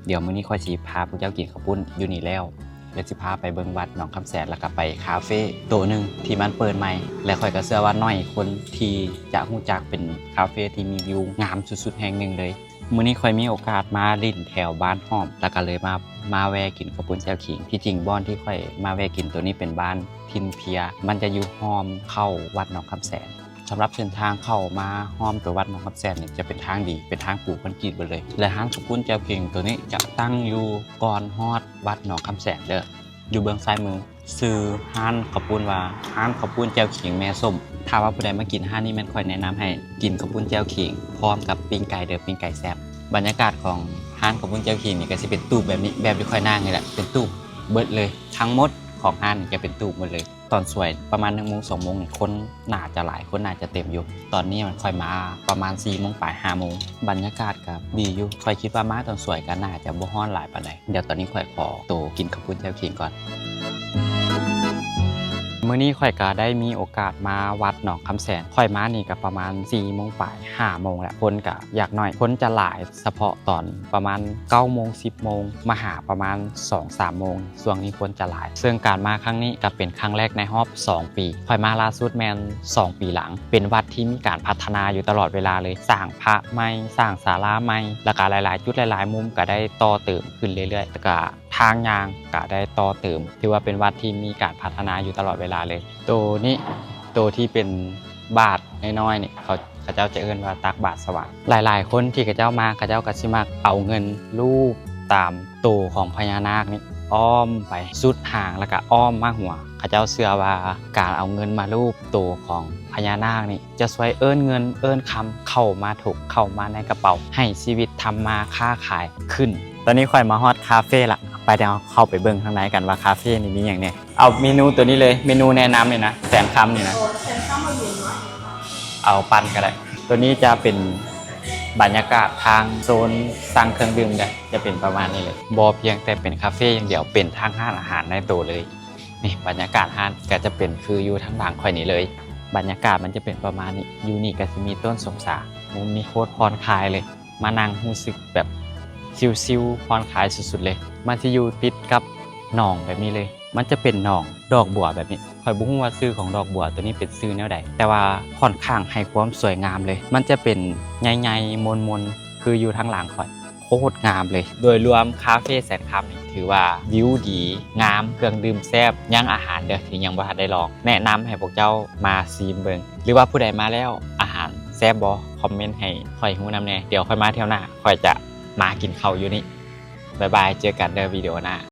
ດຽວມື້ນີ້ຂ້ອຍຊິພາພວກເຈົ້າກິນເຂົ້າປຸ້ນຢູ່ນີ້ແລ້ວ ແລະ ຊິພາໄປເບິ່ງວັດໜອງຄຳແສນ ແລ້ວກໍໄປຄາເຟໂຕໜຶ່ງທີ່ມັນເປີດໃໝ່ ແລະ ຂ້ອຍກໍເຊື່ອວ່າໜ້ອຍຄົນທີ່ຈະຮູ້ຈັກເປັນຄາເຟທີ່ມີວິວງາມສຸດໆແຫ່ງໜຶ່ງເລີຍ. ມື້ນີ້ຂ້ອຍມີໂອກາດມາຫຼິ້ນແຖວບ້ານຫ້ອມ ແລ້ວກໍເລີຍມາ ມາແວ່ກິນເຂົ້າປຸ້ນແຈ່ວຂີງ. ທີ່ຈິງບ່ອນທີ່ຂ້ອຍມາແວ່ກິນໂຕນີ້ເປັນບ້ານຖິ່ນເພຍ ມັນຈະຢູ່ຫ້ອມເຂົ້າວັດໜອງຄຳແສນ. ສຳລັບເສັ້ນທາງເຂົ້າມາຫ້ອມຕົວວັດໜອງຄຳແສນນີ້ຈະເປັນທາງດີ ເປັນທາງປູຄອນກຣີດເບິດເລີຍ ແລະ ຮ້ານເຂົ້າປຸ້ນແຈ່ວຂີງໂຕນີ້ຈະຕັ້ງຢູ່ກ່ອນຮອດວັດໜອງຄຳແສນເດີ້ ຢູ່ເບື້ອງຊ້າຍມື. ຊື່ຮ້ານເຂົ້າປຸ້ນວ່າ ຮ້ານເຂົ້າປຸ້ນແຈ່ວຂີງແມ່ສົ້ມ. ຖ້າວ່າຜູ້ໃດມາກິນຮ້ານນີ້ແມ່ນຂ້ອຍແນະນຳໃຫ້ກິນເຂົ້າປຸ້ນແຈ່ວຂີງພ້ອມກັບປີ້ງໄກ່ເດີ້ ປີ້ງໄກ່ແຊບ. ບັນຍາກາດຂອງຮ້ານເຂົ້າປຸ້ນແຈ່ວຂີງນີ້ກໍຊິເປັນຕູບແບບນີ້ ແບບທີ່ຂ້ອຍນັ່ງນີ້ແຫຼະ ເປັນຕູບເບິດເລີຍ. ທັງໝົດຂອງຮ້ານນີ້ຈະເປັນຕູບໝົດເລີຍ. ຕອນສວຍປະມານໜຶ່ງໂມງ ສອງໂມງນີ້ ຄົນໜ້າຈະຫຼາຍ ຄົນໜ້າຈະເຕັມຢູ່. ຕອນນີ້ມັນ ຂ້ອຍມາປະມານສີ່ໂມງປາຍ ຫ້າໂມງ ບັນຍາກາດກໍດີຢູ່. ຂ້ອຍຄິດວ່າມາຕອນສວຍກໍໜ້າຈະບໍ່ຮ້ອນຫຼາຍປານໃດ. ດຽວຕອນນີ້ຂ້ອຍຂໍໂຕກິນເຂົ້າປຸ້ນແຈ່ວຂີງກ່ອນ. ມື້ນີ້ຂ້ອຍກໍໄດ້ມີໂອກາດມາວັດໜອງຄຳແສນ. ຂ້ອຍມານີ້ກໍປະມານສີ່ໂມງປາຍ ຫ້າໂມງແຫຼະ ຄົນກໍຢາກໜ້ອຍ ຄົນຈະຫຼາຍສະເພາະຕອນປະມານເກົ້າໂມງ ສິບໂມງ ມາຫາປະມານສອງສາມໂມງ. ຊ່ວງນີ້ຄົນຈະຫຼາຍ ເຊິ່ງການມາຄັ້ງນີ້ກໍເປັນຄັ້ງແລກໃນຮອບສອງປີ. ຂ້ອຍມາລ່າສຸດແມ່ນສອງປີຫຼັງ. ເປັນວັດທີ່ມີການພັດທະນາຢູ່ຕະຫຼອດເວລາເລີຍ ສ້າງພະໃໝ່ ສ້າງສາລາໃໝ່ ແລ້ວກໍຫຼາຍໆຈຸດ ຫຼາຍໆມຸມກໍໄດ້ຕໍ່ເຕີມຂຶ້ນເລື້ອຍໆ ແລ້ວກໍທາງຍ່າງກໍໄດ້ຕໍ່ເຕີມ. ຖືວ່າເປັນວັດທີ່ມີການພັດທະນາຢູ່ຕະຫຼອດເວລາເລີຍ. ໂຕນີ້ ໂຕທີ່ເປັນບາດນ້ອຍໆນີ້ ເຂົາ ເຂົາເຈົ້າຈະເອີ້ນວ່າຕັກບາດສະຫວ່າງ. ຫຼາຍໆຄົນທີ່ເຂົາເຈົ້າມາ ເຂົາເຈົ້າກໍຊິມັກເອົາເງິນລູບຕາມໂຕຂອງພະຍານາກນີ້ອ້ອມໄປສຸດຫາງ ແລ້ວກໍອ້ອມມາຫົວ. ເຂົາເຈົ້າເຊື່ອວ່າການເອົາເງິນມາລູບໂຕຂອງພະຍານາກນີ້ ຈະຊ່ວຍເອີ້ນເງິນເອີ້ນຄຳເຂົ້າມາຖົກ ເຂົ້າມາໃນກະເປົາ ໃຫ້ຊີວິດທຳມາຄ້າຂາຍຂຶ້ນ. ຕອນນີ້ຂ້ອຍມາຮອດຄາເຟລະ ໄປ ດຽວເຮົາເຂົ້າໄປເບິ່ງທາງໃນກັນວ່າຄາເຟນີ້ມີຫຍັງແດ່. ເອົາເມນູໂຕນີ້ເລີຍ ເມນູແນະນຳນີ້ນະ ແສນຄຳນີ້ນະ. ເອົາປັ່ນກໍໄດ້. ໂຕນີ້ຈະເປັນບັນຍາກາດທາງໂຊນສັ່ງເຄື່ອງດື່ມເດີ້ ຈະເປັນປະມານນີ້ເລີຍ. ບໍ່ພຽງແຕ່ເປັນຄາເຟຢ່າງດຽວ ເປັນທັງຮ້ານອາຫານໃນໂຕເລີຍ. ນີ້ບັນຍາກາດຮ້ານກໍຈະເປັນຄືຢູ່ທາງຫຼັງຂ້ອຍນີ້ເລີຍ. ບັນຍາກາດມັນຈະເປັນປະມານນີ້. ຢູ່ນີ້ກໍຊິມີຕົ້ນສົມສາ ມຸມນີ້ໂຄດຜ່ອນຄາຍເລີຍ. ມານັ່ງຮູ້ສຶກແບບຊິວໆ ຜ່ອນຄາຍສຸດໆເລີຍ. ມັນຊິຢູ່ຕິດກັບໜອງແບບນີ້ເລີຍ. ມັນຈະເປັນໜອງດອກບົວແບບນີ້. ຂ້ອຍບໍ່ຮູ້ວ່າຊື່ຂອງດອກບົວໂຕນີ້ເປັນຊື່ແນວໃດ ແຕ່ວ່າຂ້ອນຂ້າງໃຫ້ຄວາມສວຍງາມເລີຍ. ມັນຈະເປັນໃຫຍ່ໆ ມົນໆ ຄືຢູ່ທາງຫຼັງຂ້ອຍ. ໂຄດງາມເລີຍ. ໂດຍລວມຄາເຟແສນຄຳນີ້ຖືວ່າວິວດີ ງາມ ເຄື່ອງດື່ມແຊບ. ຍັງອາຫານເດີ້ ທີ່ຍັງບໍ່ທັນໄດ້ລອງ. ແນະນຳໃຫ້ພວກເຈົ້າມາຊີມເບິ່ງ ຫຼືວ່າຜູ້ໃດມາແລ້ວອາຫານແຊບບໍ່ ຄອມເມັນໃຫ້ຂ້ອຍຮູ້ນຳແດ່. ດຽວຂ້ອຍມາທ່ຽວໜ້າ ຂ້ອຍຈະມາກິນເຂົ້າຢູ່ນີ້. ບາຍບາຍ ເຈີກັນເດີ້ ວິດີໂອໜ້າ.